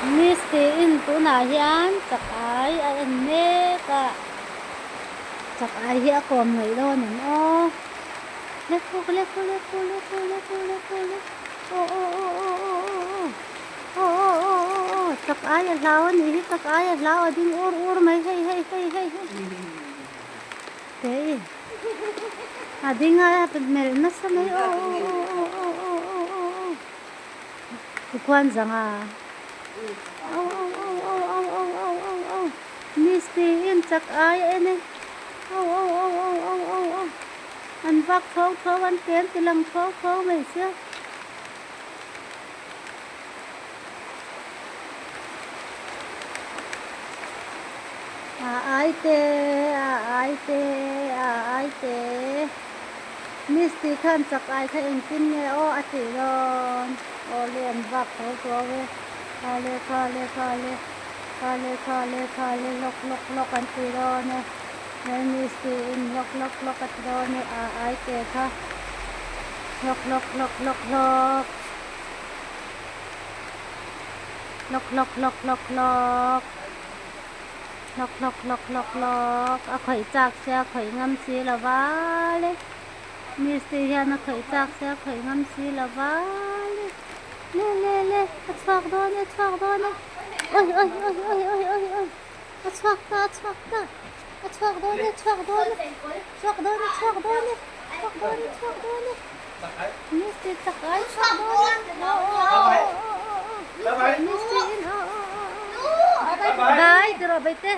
Miss tiin tunah hian chak ai a en mek a, chak ai hi a kawm ngaih dawn em aw? Lekhu lekhu lekhu lekhu lekhu lekhu lekhu aw aw aw aw aw aw aw aw aw aw aw aw chak ai a hlau a nih hi chak ai a hlau a ding ur ur mai hei hei hei hei hei tei a ding a melh nasa mai aw aw aw aw aw aw aw aw aw. Tikhuan zanga au au au au au au au au au miss tiin chak ai a en e au au au au au au au an vak tho tho an pen ti lang tho tho mai sia. A ai te a ai te a ai te. Miss tih khan chak ai kha engtin nge aw a tih dawn? Aw le an vak tho tho e. Kha le kha le kha le kha le kha le kha le lawk lawk lawk an ti dawn e. He miss tiin lawk lawk lawk a ti dawn e a ai te kha lawk lawk lawk lawk lawk lawk lawk lawk lawk lawk Hlawk hlawk hlawk hlawk hlawk a khawih chak sia khawih ngam si lo va le mistri hian a khawih chak sia khawih ngam si lo va le le le le a chhuak dawn e a chhuak dawn e awi awi awi awi awi awi awi a chhuak ta a chhuak ta a chhuak dawn e a chhuak dawn e chhuak dawn e chhuak dawn e chhuak dawn e chhuak dawn e mistri chak ai chhuak dawn e aw aw aw aw aw mistri in aw aw aw aw Bai ti rawh bai te.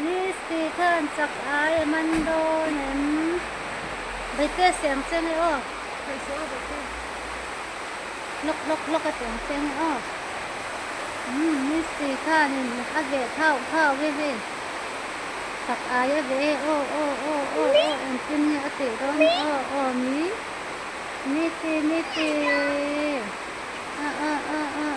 Miss ti khan chak ai a man dawn em? Bai te siam che nge aw. Hlawk hlawk hlawk a ti ang che nge aw. Umm miss ti khanin a veh thauh thauh e hei. Chak ai a ve e aw aw aw aw aw engtin nge a tih dawn aw aw mi mi ti mi ti a a a a.